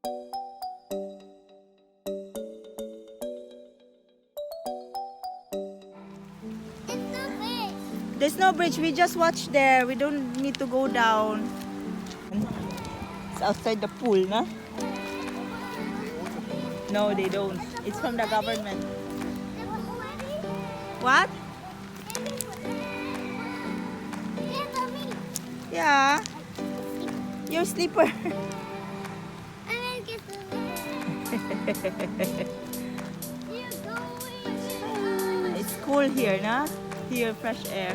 It's the fish. There's no bridge. We just watch there. We don't need to go down. It's outside the pool, no? No, they don't. It's from the government. What? Yeah. Your slipper. I'm gonna get the You're going. It's cool here, na? Here, fresh air.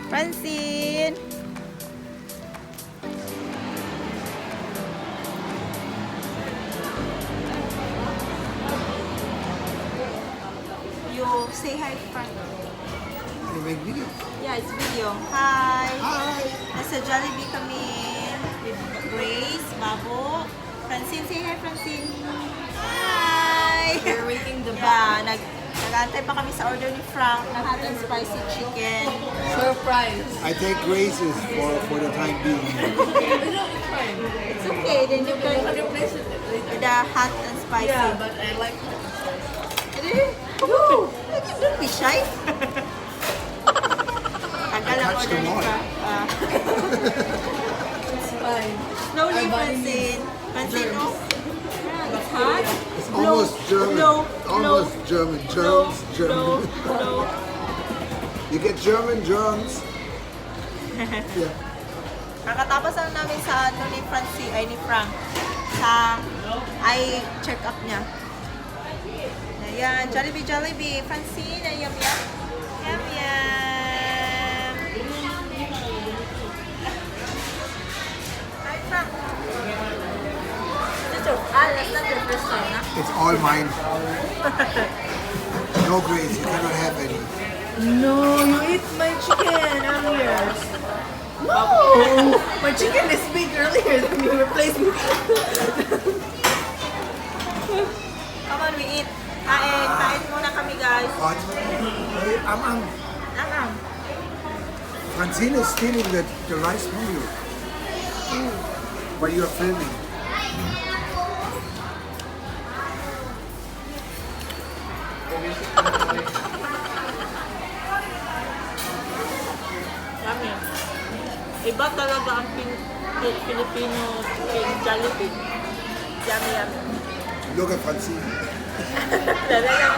Francine! You say hi, Frank. You make video. Yeah, it's video. Hi! Hi. Nasa Jollibee kami with Grace, Babo. Francine, say hi, Francine. Hi! We're waiting the Yeah, nag-antay pa kami sa order ni Frank na hot and spicy chicken. Surprise. I take Grace's for the time being. No, it's fine. It's okay, then you You can can replace it later. the hot and spicy. Yeah, but I like hot and spicy. Woo! Don't be shy. Tagal ang Catch order them ni all. Frank. Ah. It's fine. Slowly, Our body Francine. Francine, germs. oh. Yeah, it's hot. It's almost German. No, Almost no, German. no, Germs, German. No, no. You get German germs. Yeah. Kakatapos lang namin sa ano ni Francie, ay ni Frank, sa eye check-up niya. Ayan, Jollibee, Jollibee. Francine, ay yum yum. Yum yum. Hi, Frank. That's not your first time, na? It's all mine. No, Grace, you cannot have any. No, you eat my chicken earlier. No! My chicken is big earlier than you replaced me. Come on, we eat. Kain, kain muna kami, guys. What? Hey, I'm Ang. Francine is stealing the rice from you. While you are filming. Yummy. Iba talaga ang Filipino chicken Jollibee. Yummy, yummy. Look at Francine. Talaga.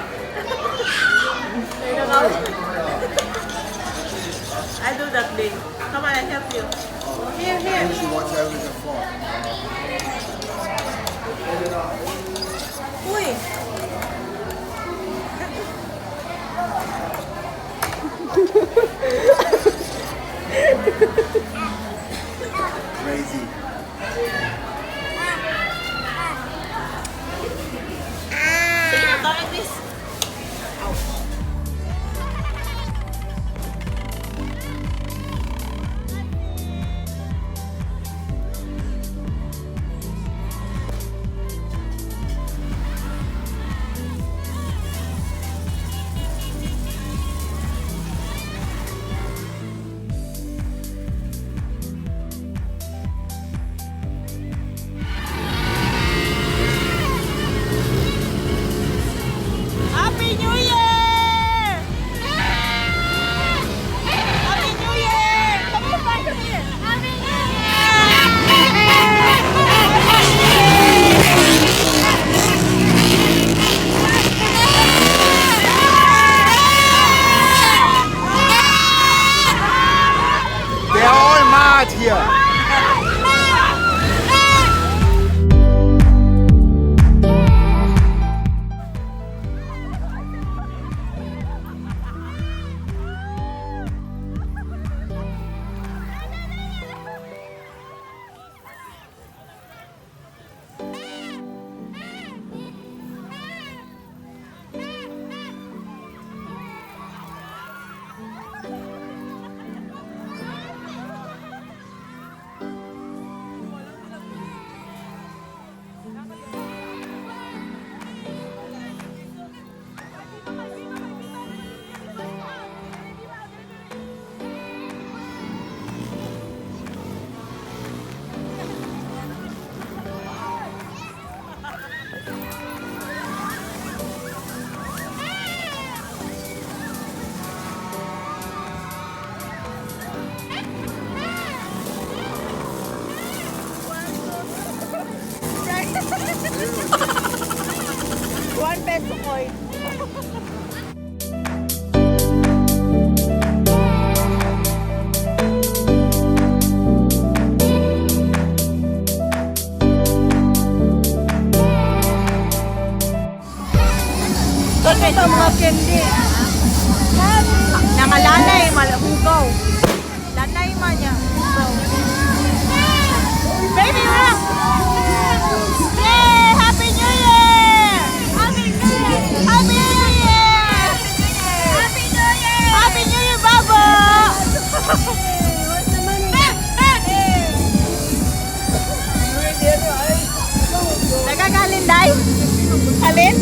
I do that thing. Come on, I help you. Here, here. She wants everything a fork. Uy! Crazy. Sige na, like this. Ouch. peso coin. Ano ito mga candy? Nangalanay, malahugaw. Lanay man niya. Hugaw. Baby rock! Yay! Happy New Year! Happy New Year! Happy New Year! Happy New Year! Happy New Year, Baba! Nagkakalin, Day? Kalin?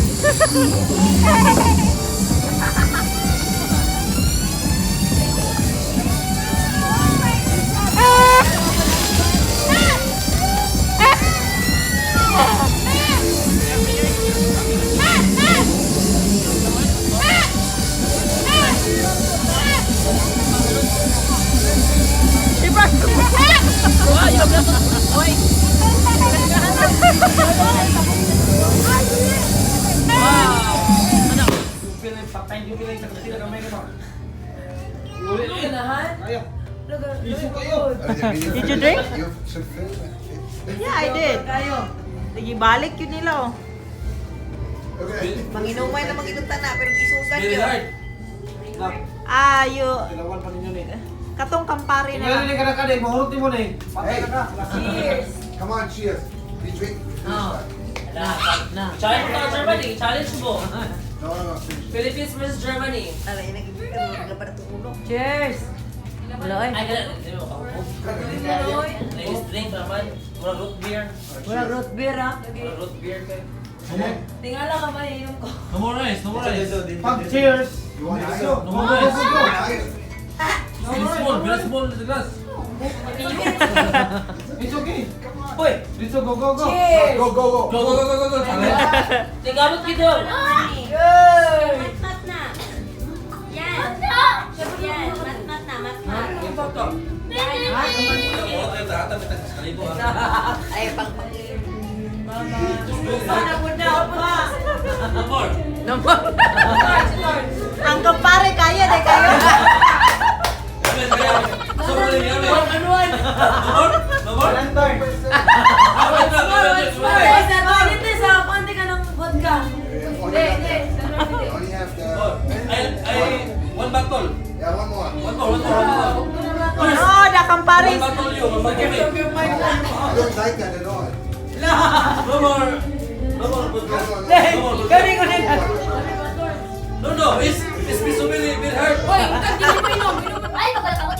Did you drink? You should film it. Yeah, I did. Sige, balik yun nila oh. Okay. Manginumay na manginunta na, pero gisugan Very yun. hard. Ah, you... Dalawan pa ninyo ni. Katong kampari na lang. Tingnan ka na ka mahurot mo na eh. Patay Hey. na ka. Cheers! Come on, cheers. We drink. Finish that. Challenge mo Germany. Challenge mo. No, finish. Philippines versus Germany. Aray, nagiging ka para tulog. Cheers! Wala ay. Ay, ganun. Hindi mo kahupo. Ladies drink naman. Murag root beer. Wala root beer ah. Murag root beer kayo. Tingala ka ba, inom ko. No more rice, no more rice. Pag cheers. You want ice? No more rice. You want ice? Very small, very small the glass. It's okay. Hoy, dito go go go. Cheers! Go, go, go. Go go go go go go. Tinggalot kita. Mat-mat na. Yan. Yan, mat-mat na, mat-mat. Ay, pang pang Sana po na, pa. No more. No more. Ang kampare kaya de kayo. Ano? No more? No more? Guys, natalit eh sa konti ka ng vodka. Only Hindi, have hindi. the, only have the. Ay, ay, one bottle. Yeah, one more. One more, one more, one more. No, da kampare. One bottle you, one bottle me. I don't like that at all. No more. No more vodka. No, no, no. No more vodka. Kani ko nila. No, it's so very, very hard. Hoy, hindi mo inom. Inom. Ay, pagpalakang ko.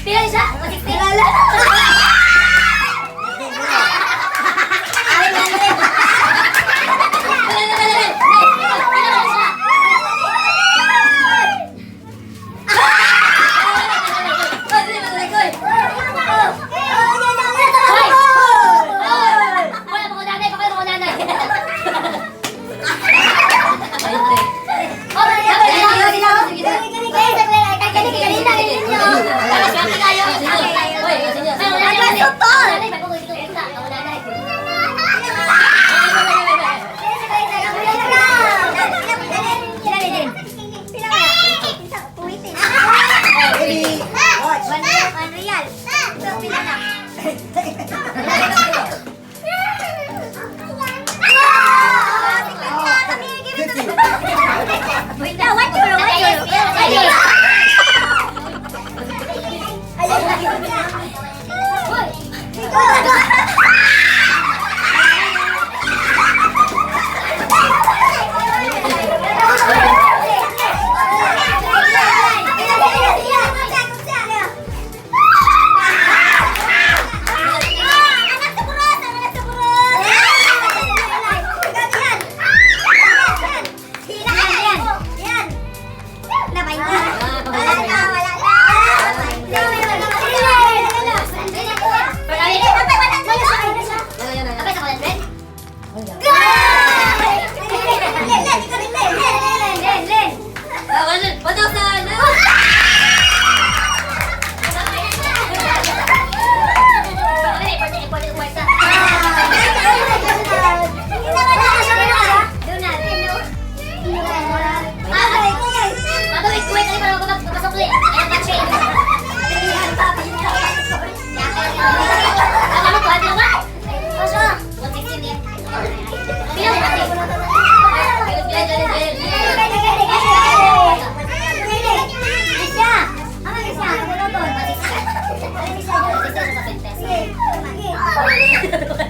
Pila siya? 160?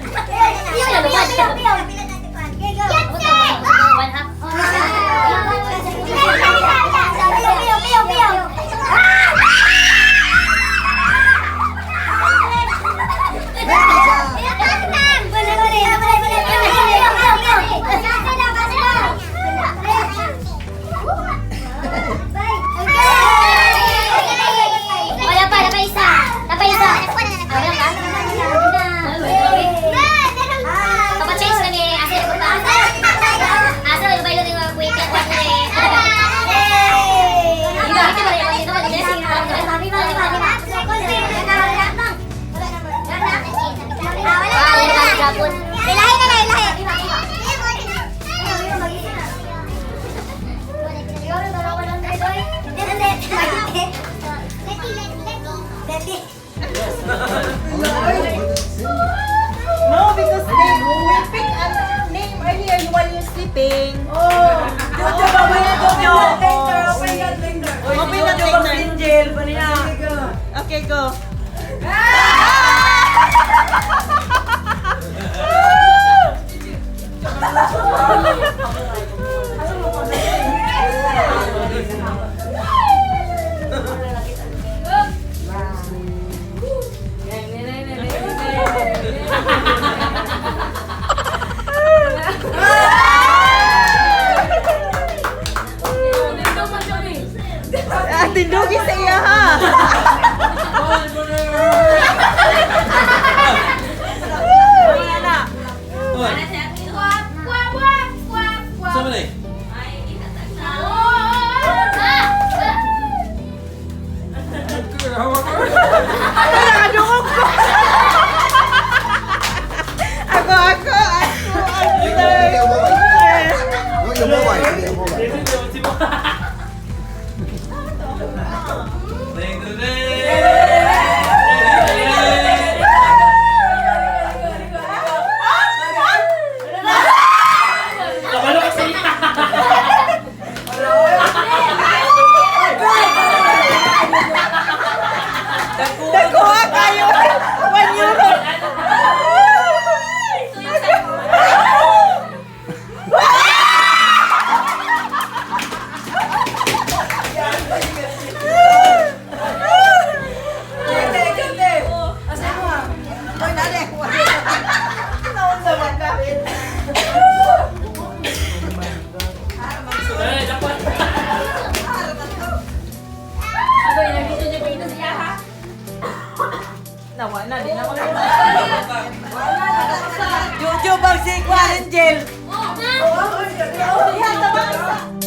Piyo, piyo, piyo, piyo. One half. Piyo, piyo, piyo, piyo. Wala pa, napay isa. Napay isa. Ah, wala pa? Kapag-change kami, asa yung pa? Asa yung baylo ng mga kuwit? Kaya na eh. Ito, ito ba rin? Ito ba rin? Ilahi na lang, ilahi. No, because they we pick a name earlier while you're sleeping. Oh! Jojo, open that later. Open that later. Open that later. Angel, pa niya. Okay, go. Ah, tindugi sa iya ha. Wala na. Oy, saan man eh? Nakadungog ko. Ako, ako, ako, ako. No, your mobile. Your mobile. Kabalo ka sa iya. Nakuha kayo. €1. Kante, kante. Asa mo ha? Oy, nani. Naunsa man ka. Eh, dapat. Nawa na, di na ko. Jojo, bang si Angel? Oh, oh, oh, oh.